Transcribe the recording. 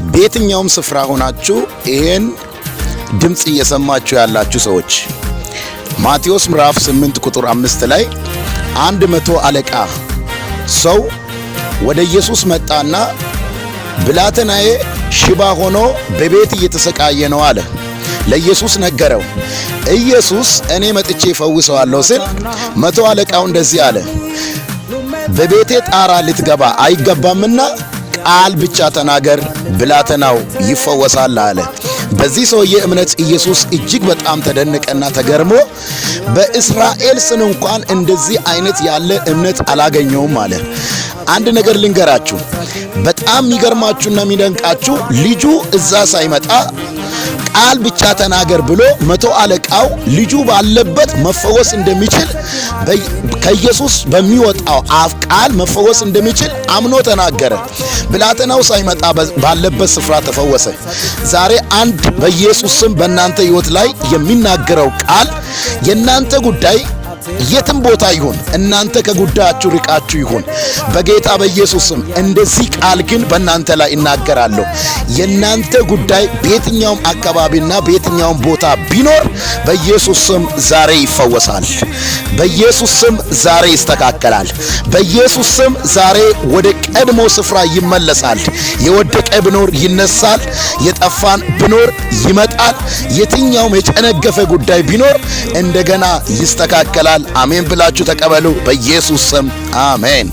በየትኛውም ስፍራ ሆናችሁ ይሄን ድምፅ እየሰማችሁ ያላችሁ ሰዎች፣ ማቴዎስ ምዕራፍ 8 ቁጥር 5 ላይ አንድ መቶ አለቃ ሰው ወደ ኢየሱስ መጣና ብላቴናዬ ሽባ ሆኖ በቤት እየተሰቃየ ነው አለ። ለኢየሱስ ነገረው። ኢየሱስ እኔ መጥቼ እፈውሰዋለሁ ሲል መቶ አለቃው እንደዚህ አለ፣ በቤቴ ጣራ ልትገባ አይገባምና ቃል ብቻ ተናገር፣ ብላቴናው ይፈወሳል አለ። በዚህ ሰውዬ እምነት ኢየሱስ እጅግ በጣም ተደነቀና ተገርሞ በእስራኤል ስን እንኳን እንደዚህ አይነት ያለ እምነት አላገኘውም አለ። አንድ ነገር ልንገራችሁ፣ በጣም የሚገርማችሁና የሚደንቃችሁ ልጁ እዛ ሳይመጣ ቃል ብቻ ተናገር ብሎ መቶ አለቃው ልጁ ባለበት መፈወስ እንደሚችል፣ ከኢየሱስ በሚወጣው አፍ ቃል መፈወስ እንደሚችል አምኖ ተናገረ። ብላቴናው ሳይመጣ ባለበት ስፍራ ተፈወሰ። ዛሬ አንድ በኢየሱስ ስም በእናንተ ሕይወት ላይ የሚናገረው ቃል የእናንተ ጉዳይ የትም ቦታ ይሁን፣ እናንተ ከጉዳያችሁ ርቃችሁ ይሁን፣ በጌታ በኢየሱስ ስም እንደዚህ ቃል ግን በእናንተ ላይ እናገራለሁ። የእናንተ ጉዳይ በየትኛውም አካባቢና በየትኛውም ቦታ ቢኖር በኢየሱስ ስም ዛሬ ይፈወሳል። በኢየሱስ ስም ዛሬ ይስተካከላል። በኢየሱስ ስም ዛሬ ወደ ቀድሞ ስፍራ ይመለሳል። የወደቀ ቢኖር ይነሳል። የጠፋን ቢኖር ይመጣል። የትኛውም የጨነገፈ ጉዳይ ቢኖር እንደገና ይስተካከላል። አሜን ብላችሁ ተቀበሉ። በኢየሱስ ስም አሜን።